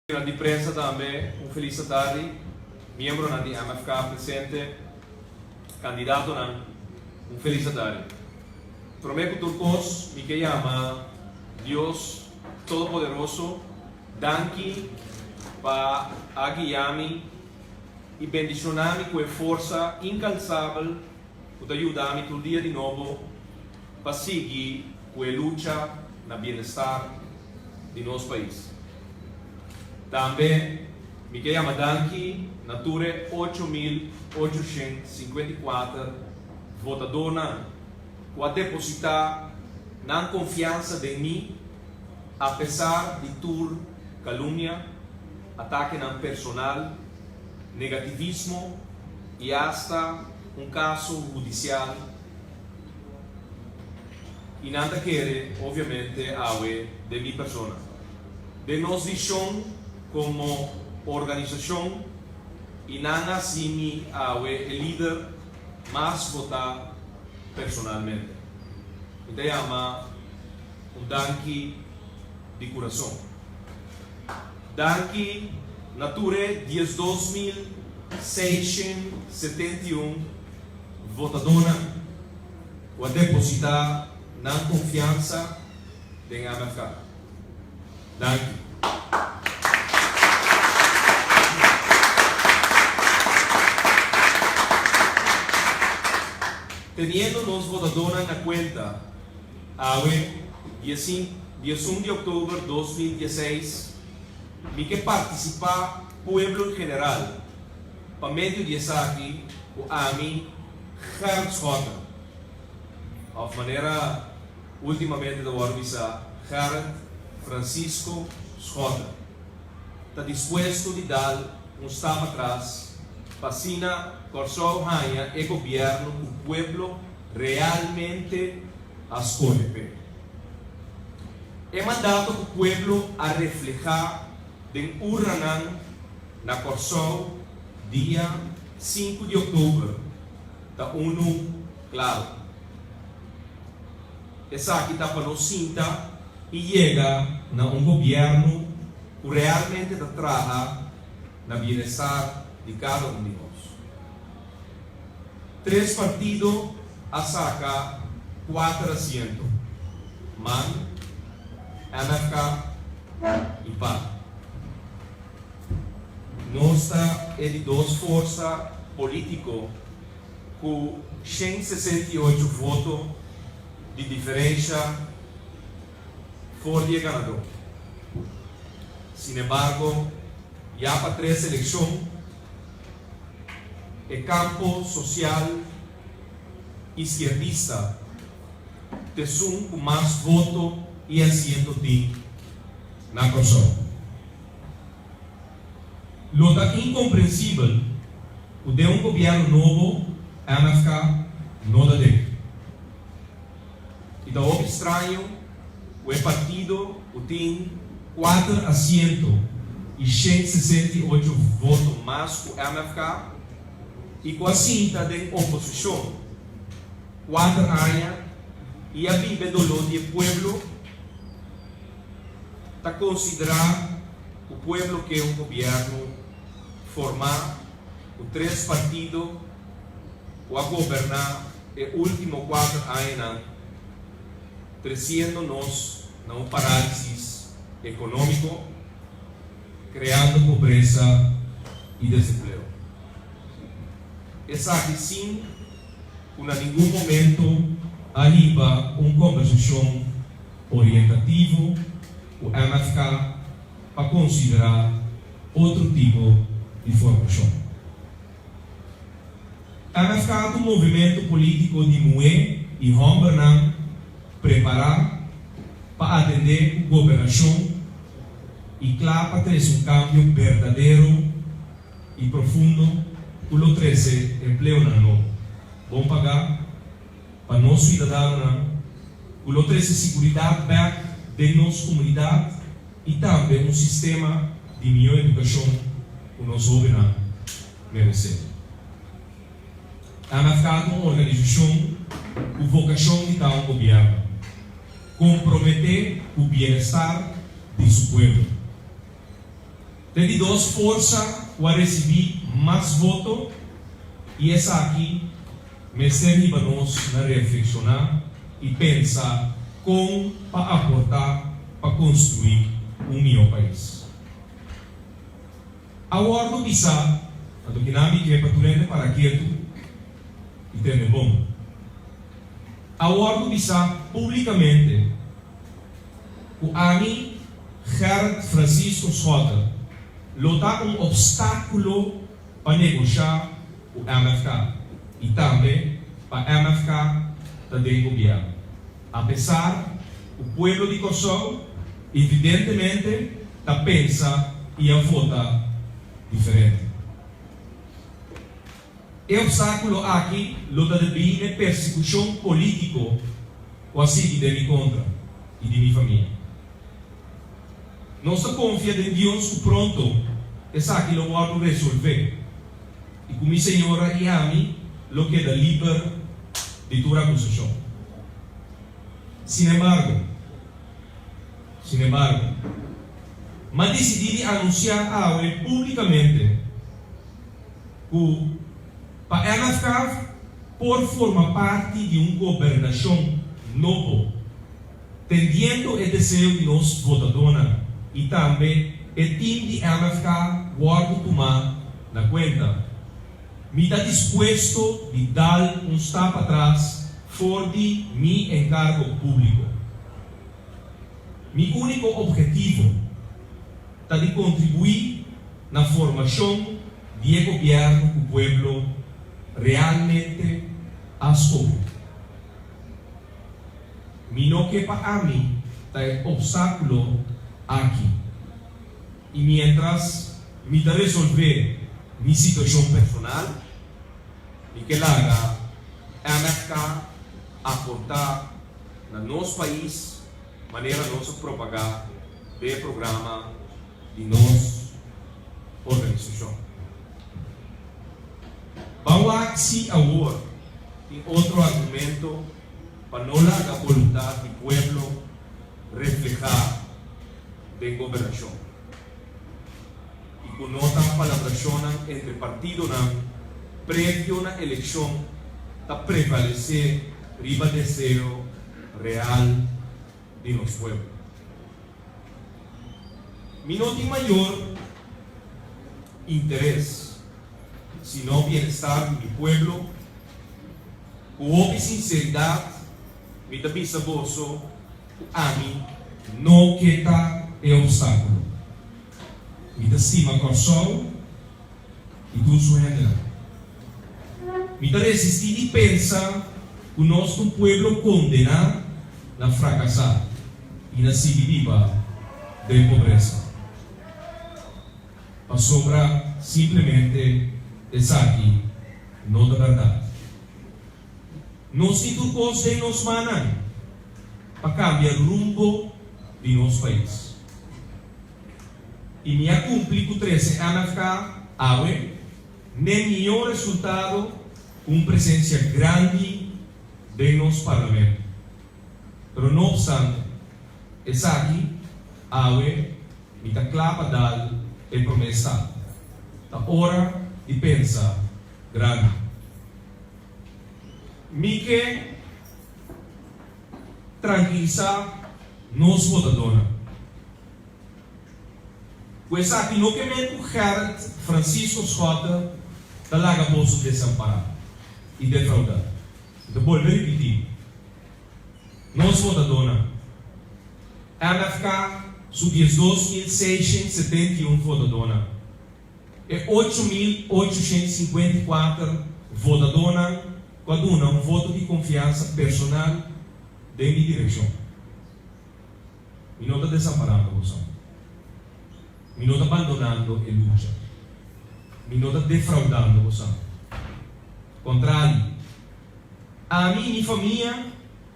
Di prensa tambe un felis atardi, miembronan di MFK presente, kandidatonan un felis atardi. Prome ku tur kos mi ke yama Dios Todopoderoso danki pa a guia mi i bendishona mi ku e forsa inkansabel ku ta yuda mi tur dia di nobo pa sigui ku e lucha na bienestar di nos pais. Tambe mi ke yama danki na tur e 8854 votadornan ku a depositá nan konfiansa den mi apesar di tur kalumnia, atakenan personal, negativismo i asta un kaso hudisial. I nan ta kere, obviamente, awe den mi persona. Den nos vision como organisacion i nan a haci mi awe e lider mas vota personalmente. Mi ta yama un danki di curason. Danki na tur e 12671 votadónan ku a depositá nan konfiansa den MFK. Danki. Teniendo nos votadónan na kuenta, awe, 11 di òktober 2016, mi ke partisipá pueblo en general pa medio di esaki ku ami, Gerrit Schotten, òf manera últimamente ta wòrdu bisá Gerrit Francisco Schotten, ta dispuesto di dal un stap atras pa asina Kòrsou haña e gobièrnu ku pueblo realmente a skohe p'e. E mandato ku pueblo a reflehá den urnanan na Kòrsou dia 5 di òktober ta unu klaro. Esaki ta pa nos sinta i yega na un gobièrnu ku realmente ta traha na bienestar di kada un di nos. Tres partido a saka kuater asiento, man, MFK i pan. Nos ta e di dos forsa polítiko ku 168 voto di diferensha for di e ganadó. Sinembargo, ya pa tres elekshon e kampo sosial iskierdista t'esun ku mas voto i asiento tin na Kòrsou. Lo ta inkomprensibel ku den un gobièrnu nobo MFK no ta den. I ta hopi straño ku e partido ku tin kuater asiento i 168 voto mas ku MFK i ku a sinta den oposishon 4 aña i a biba e doló di e pueblo ta konsiderá ku pueblo ke un gobièrnu formá ku tres partido ku a goberná e último 4 añanan tresiendo nos na un parálisis ekonómiko, kreando pobresa i desempleo. Esaki sin ku na ningun momento a hiba un kombersashon orientativo ku MFK pa konsiderá otro tipo di formashon. MFK ta un movimentu polítiko di muhé i hòmbernan prepará pa atendé ku gobernashon i kla pa trese un kambio berdadero i profundo ku lo trese empleonan nobo, bon pagá pa nos siudadanonan, ku lo trese siguridat bèk den nos komunidat i tambe un sistema di mihó edukashon ku nos hóbennan meresé. MFK ta un organisashon ku vokashon di ta un gobièrnu komprometé ku bienestar di su pueblo. Ta e di dos forsa ku a risibí mas voto i esaki mester hiba nos na reflekshoná i pensa kon pa aportá pa konstruí un mihó pais. A wòrdu bisá, anto kinan mi ke pa tur hende para ketu i tende bon. A wòrdu bisá públikamente ku ami, Gerrit Francisco Schotte, lo ta un opstákulo pa negoshá ku MFK i tambe pa MFK ta den gobièrnu. Apesar ku pueblo di Kòrsou evidentemente ta pensa i a vota diferente. E opstákulo aki lo ta debí n'e persekushon polítiko ku a sigui den mi kontra i di mi famia. Nos ta konfia den Dios ku pronto esaki lo wòrdu resolvé i ku mi señora i ami lo keda liber di tur akusashon. Sinembargo, sinembargo, m'a disidí di anunsiá awe públikamente ku pa MFK por forma parti di un gobernashon nobo, tendiendo e deseo di nos votadónan i tambe e tim di MFK wòrdu tumá na kuenta. Mi ta dispuesto di dal un stap atras for di mi enkargo públiko. Mi úniko ophetivo ta di kontribuí na formashon di e gobièrnu ku pueblo realmente a skohe. Mi no ke pa ami ta e opstákulo aki. I miéntras mi ta resolvé mi situashon personal, mi ke laga MFK aportá na nos pais manera nos a propagá den e programa di nos organisashon. Ban wak si awor tin otro argumento pa no laga boluntat di pueblo reflehá den gobernashon i ku no ta palabrashonnan entre partidonan previo na elekshon ta prevalesé riba deseo real di nos pueblo. Mi no tin mayor interes sino bienestar di mi pueblo. Ku hopi sinseridat mi ta bisa boso ku ami no ke ta e opstákulo. Mi ta stima Kòrsou i tur su hendenan. Mi ta resistí di pensa ku nos ta un pueblo kondená na frakasá i na sigui biba den pobresa. Pasobra simplemente esaki no ta bèrdat. Nos tin tur kos den nos mannan pa kambia rumbo di nos pais. I mi a kumpli ku trese MFK awe n'e mihó resultado ku un presensia grandi den nos Parlamento. Pero no opstante esaki, awe mi ta kla pa dal e promé stap. Ta ora di pensa grandi. Mi ke trankilisá nos votadónan. Ku esaki no ke men ku Gerrit Francisco Schotte ta laga boso desampará i defraudá. Mi ta bolbe ripití, nos votadónan, MFK su 12671 votadónan, E 8854 votadónan ku a duna un voto di konfiansa personal den mi direkshon. Mi no ta desamparando boso. Mi no ta bandonando e lucha. Mi no ta defraudando boso. Kontrali, ami i mi famia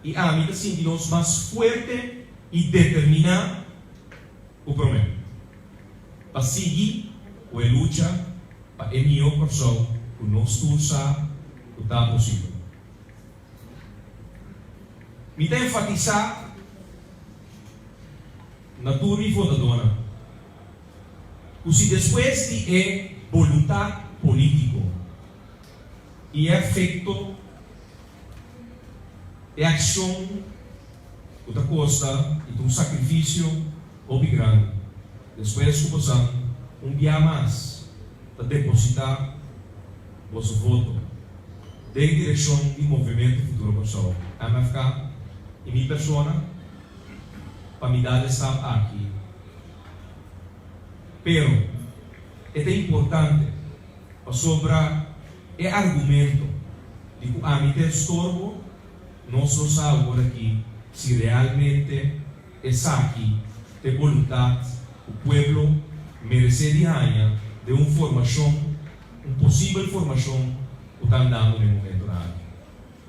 i ami ta sinti nos mas fuerte i determiná ku promé. Pa sigui ku e lucha pa e mihó Kòrsou ku nos tur sa ku ta posibel. Mi ta enfatisá na tur mi votadónan. Ku si despues di e boluntat polítiko i e efekto, e akshon ku ta kosta i ta un sakrifisio hopi grandi, despues ku bosan un bia mas ta depositá boso voto den direkshon di Movementu Futuro Kòrsou, MFK, i mi persona, pa mi dal e stap aki. Pero e ta importante pasobra e argumento di ku ami ta estorbo, nos no sa awor aki si realmente esaki ta e boluntat ku pueblo meresé di haña den un formashon, un posibel formashon ku ta andando na e momentonan aki.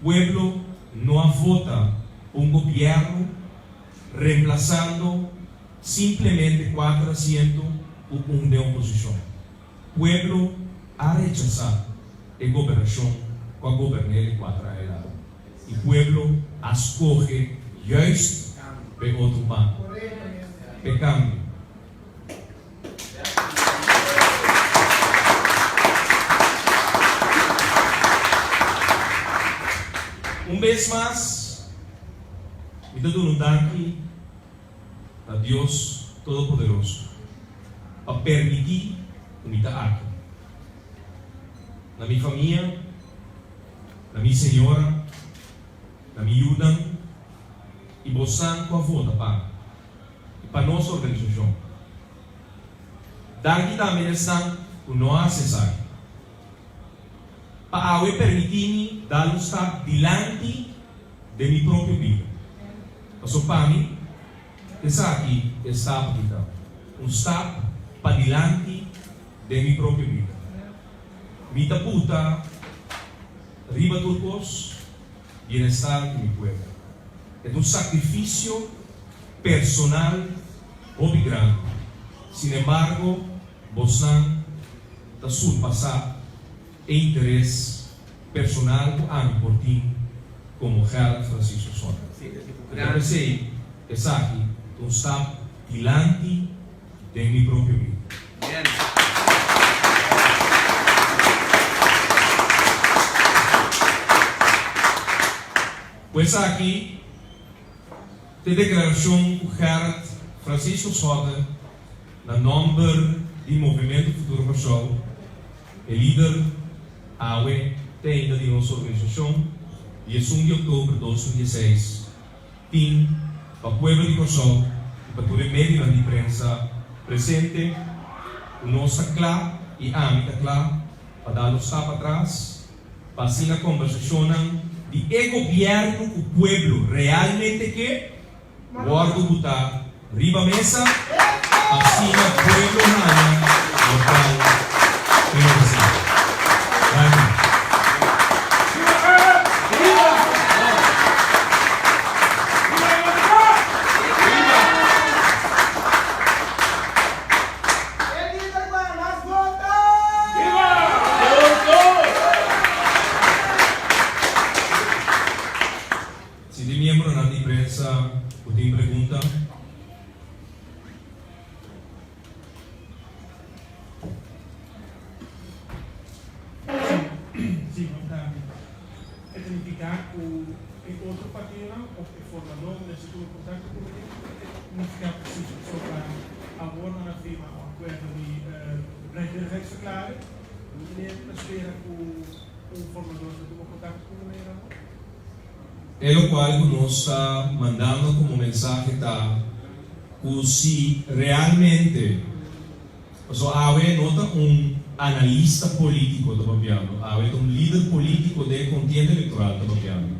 Pueblo no a vota pa un gobièrnu remplasando simplemente kuater asiento ku un den oposishon. Pueblo a rechasá e gobernashon ku a gobern'é e kuater aña largu i pueblo a skohe juist p'e otro banda, p'e kambio. Un bes mas mi ta duna un danki na Dios Todopoderoso pa permití ku mi ta aki. Na mi famia, na mi señora, na mi yunan i bosan ku a vota pa mi. I pa nos organisashon. Danki tambe na esnan ku no a hasi esaki. Pa awe permití mi dal un stap dilanti den mi propio bida. Pasobra pa mi, esaki e stap aki ta, un stap padilanti den mi propio bida. Mi ta buta riba tur kos bienestar di mi pueblo. E ta un sakrifisio personal hopi grandi. Sinembargo, bosnan ta surpasá e interes personal ku ami por tin komo Gerrit Francisco Soto. Mi ta p'esei esaki ta un stap dilanti den mi propio bida. Ku esaki ta e deklarashon ku Gerrit Francisco Schotte na nòmber di Movementu Futuro Kòrsou, e lider awe te ainda di nos organisashon, di esun di òktober 2016, tin pa pueblo di Kòrsou i pa tur e medionan di prensa presente ku nos ta kla i ami ta kla pa dal un stap atras pa asina kombersashonnan di e gobièrnu ku pueblo realmente ke wòrdu butá riba mesa pa asina pueblo haña lokual e meresé. Danki. Si tin miembronan di prensa ku tin pregunta. Sí, danki. E ta nifiká ku e otro partidonan òf e formadó mester tuma kontakto ku meneer? E nifiká presis pasobra awor nan a firma un akuerdo di vrijwilligheidsverklaring. Meneer ta spera ku un formadó ta tuma kontakto ku meneer awor? E lokual ku nos ta mandando komo mensahe ta ku si realmente, pasobra awe no ta un analista polítiko ta papiando, awe ta un lider polítiko den e kontienda elektoral ta papiando.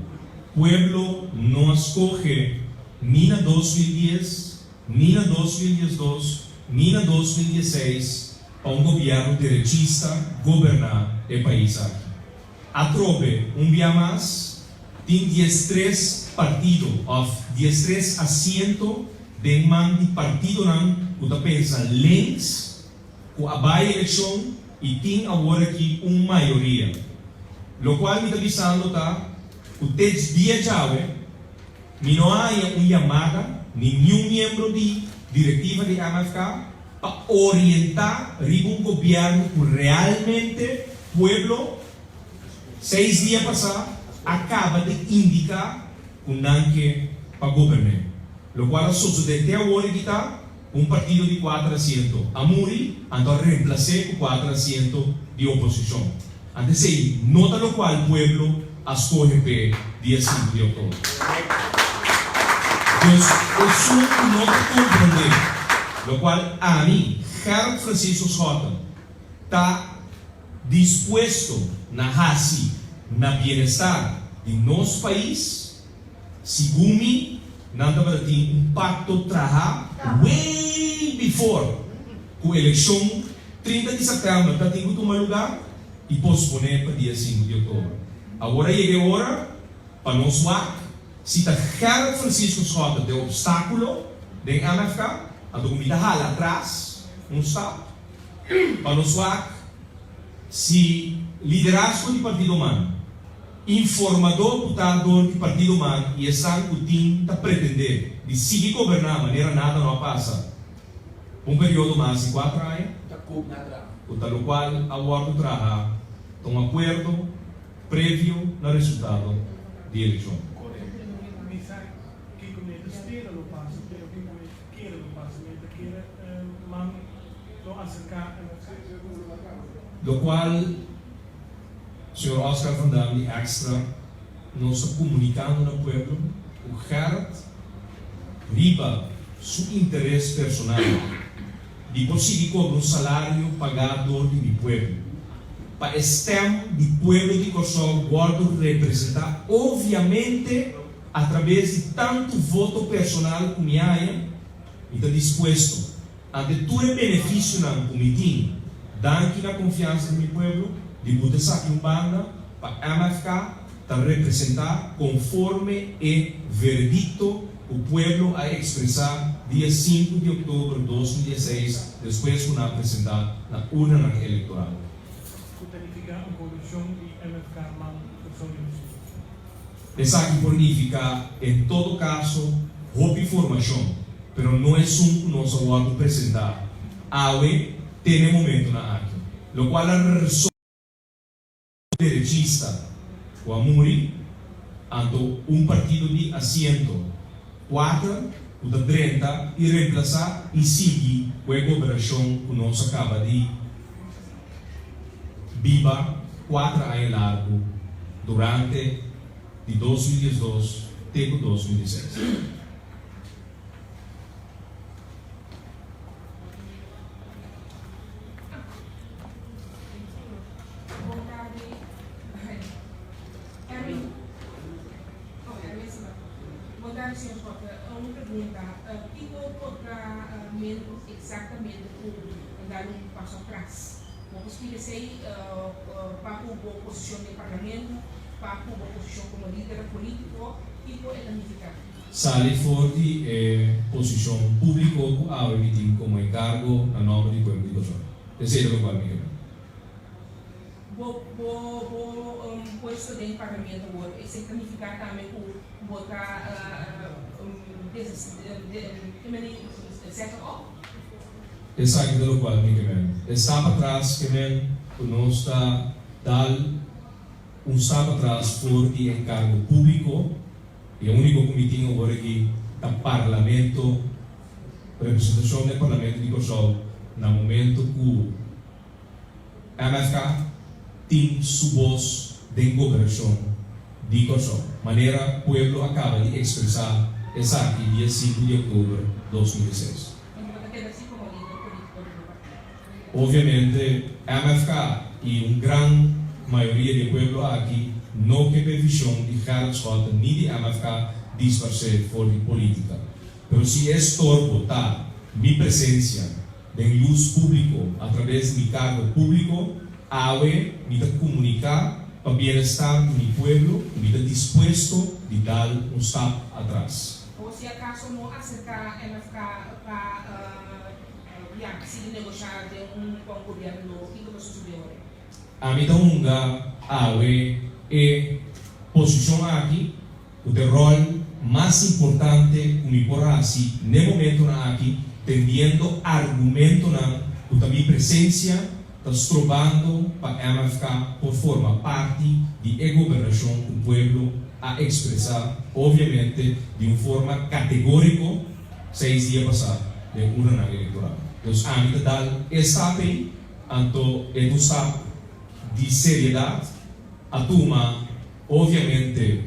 Pueblo no a skohe ni na 2010, ni na 2012, ni na 2016 pa un gobièrnu derechista goberná e pais aki. Atrobe un bia mas, tin 13 partido òf 13 asiento den man di partidonan ku ta pensa links ku a bai elekshon i tin awor aki un mayoria. Lokual mi ta bisando ta ku te dia djawe mi no a haña un yamada ni niun miembro di direktiva di MFK. pa orientá riba un gobièrnu ku realmente pueblo seis dia pasá a kaba di indiká ku nan ke pa goberné. Lokual a sosodé te awor i ta ku un partido di kuater asiento a muri anto a remplas'é ku kuater asiento di oposishon. Anto esei no ta lokual pueblo a skohe p'e dia sinku di òktober. Dus esun ku no ta komprondé lokual ami, Gerrit Francisco Schotten, ta dispuesto na hasi na bienestar di nos pais, Segun mi, nan tabata tin un pakto traha way before ku elekshon 30 di sèptèmber ta tin ku tuma lugá i posponé pa dia 5 di òktober. Awor a yega e ora pa nos wak si ta Gerrit Francisco Schotte t'e opstákulo den MFK, anto ku mi ta hala atras un stap pa nos wak si liderazgo di Partido man. Informadó ku ta dor di partido man i esnan ku tin ta pretendé di sigui goberná manera nada no a pasa pa un periodo mas di kuater aña, ku ta lokual a wòrdu traha ta un akuerdo previo na resultado di elekshon. Lokual. Señor Oscar van Dam di Extra, Nos ta comunicando na pueblo cu Gerrit riba su interes personal di por sigui cobra un salario paga door di mi pueblo pa e stem di pueblo di Corsou wordo representa obviamente a traves di tanto voto personal cu mi haya, mi ta dispuesto Ante tur e beneficionan cu mi tin, danki na confiansa di mi pueblo, di buta esaki un banda pa MFK ta representa conforme e veredicto cu pueblo a expresa dia sinku di october 2016 despues cu nan a presenta na urnanan electoral. Cu ta nifica un coalicion di MFK man Corsou di Nos Pueblo. Esaki por nifica en todo caso hopi formacion. Pero no esun ku nos a wòrdu presentá awe te n'e momentunan aki, lokual a rso derechista ku a muri, anto un partido di asiento kuater ku ta drenta i remplasá i sigui ku e goberashon ku nos a kaba di biba kuater aña largu durante di 2012 te ku 2016. Bon tardi Erwin oh Erwin si Bon tardi señor Schotte un pregunta kiko por ta men exactamente ku dar un paso atras bo por splika esei pa ku bo posicion den parlamento pa ku bo posicion komo lider politico kiko e ta nifica? Sali for di e posishon públiko ku awe mi tin komo enkargo na nòmber di pueblo di Kòrsou. Esei ta lokual mi ke men. Bo bo bo puesto den parlamento awor, esei ta nifiká tambe ku bo ta des ke men di zette op? Esaki ta lokual mi ke men. E stap atras ke men ku nos ta dal un stap atras for di enkargo públiko. E úniko ku mi tin awor aki ta Parlamento, representashon den Parlamento di Kòrsou na momento ku MFK tin su bos den goberashon di Kòrsou, manera pueblo a kaba di ekspresá esaki dia sinku di òktober 2006. Obviamente MFK y un gran mayoria di e pueblo aki no ke p'e vision di Gerrit Schotten ni di MFK disparse for di politica. Pero si e estorbo ta mi presencia den luz publico a traves di mi cargo publico, awe mi ta comunica pa bienestar di mi pueblo cu mi ta dispuesto di dal un stap atras. O si acaso no acerca MFK pa. Ya, sigui negoshá den un pa un gobièrnu nobo, kiko ta sosodé ora? Ami ta hunga awe e posishon aki ku ta e ròl mas importante ku mi por hasi n'e momentonan aki. Tendiendo argumentonan ku ta mi presensia ta strobando pa MFK por forma parti di e gobernashon ku pueblo a ekspresá, obviamente di un forma kategóriko, seis dia pasá den urnanan elektoral. Dus ami ta dal e stap ei, anto e ta un stap di seriedat, a tuma obviamente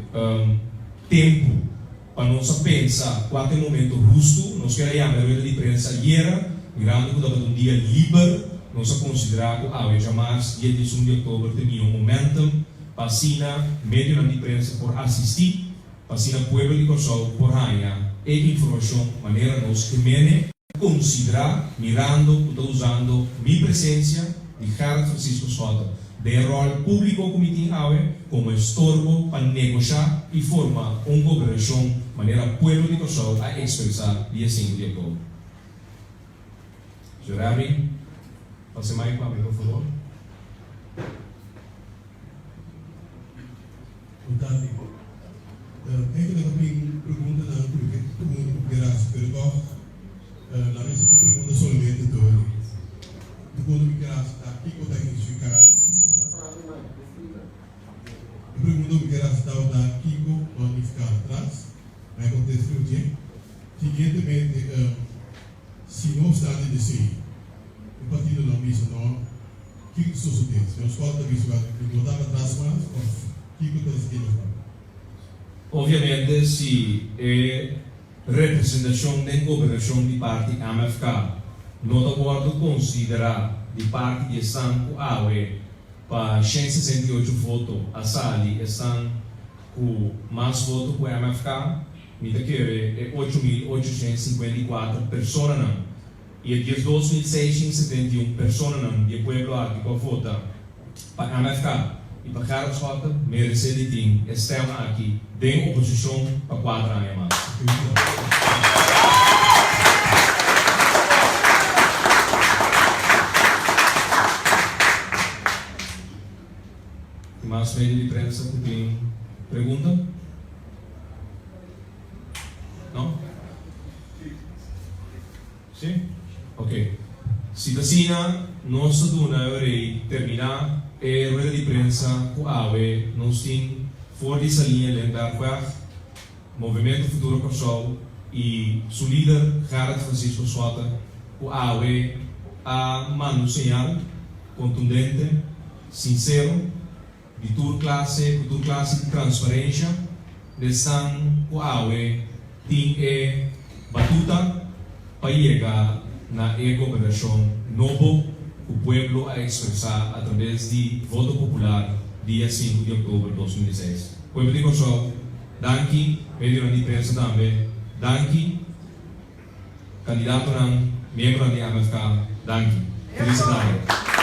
tempu pa nos a pensa kua ta e momento hustu. Nos kier a yama e rueda di prensa ayera, mirando ku tabata un dia liber, nos a konsiderá ku awe djamars, dia 11 di òktober, ta e mihó momentum pa asina medionan di prensa por asistí, pa asina pueblo di Kòrsou por haña e informashon manera nos ke mene. Konsiderá, mirando ku ta usando mi presensia di Gerrit Francisco Schotte den e ròl públiko ku mi tin awe komo estorbo pa negoshá i forma un gobernashon manera pueblo di Kòrsou a ekspresá dia sinku di òktober. Señor Erwin, pasa e mic pa mi por favor. Bon tardi. Eigenlijk ta bin preguntanan ku mi ke pregunta ku kier hasi, pero tòg la mi hasi un pregunta solamente tur. E pregunta ku mi kier hasi ta kiko ta signifiká E pregunta ku mi kier hasi tabata kiko lo a nifiká atras, mi a kontesta riba dje. Siguientemente, si no obstante di esei e partidonan bisa no, Kiko ta sosodé? Señor Scott ta bisa ku mi no ta atras mas òf kiko ta e siguiente stap? Obviamente si e representashon den gobernashon di parti MFK no ta wòrdu konsiderá di parti di esnan ku awe pa 168 voto a sali esnan ku mas voto ku MFK, mi ta kere e 8854 personanan I e 12.671 personanan di e pueblo aki ku a vota pa MFK i pa Gerrit Schotte meresé di tin e stèm aki den oposishon pa kuater aña mas. Tin mas medio di prensa ku tin pregunta? No? Sí? Ok. Si ta asina, nos ta duna e rei terminá e rueda di prensa ku awe nos tin for di Saliña Lembergweg, Movemento Futuro Kòrsou i su lider Gerrit Francisco Schotte ku awe a manda un señal kontundente, sinsero, di tur klase ku tur klase di transparensha n'esnan ku awe tin e batuta pa yega na e gobernashon nobo ku pueblo a ekspresá atrabes di voto popular dia sinku di òktober 2006. Pueblo di Kòrsou, danki, medionan di prensa tambe, danki, kandidatonan, miembronan di MFK, danki. Felis tarde.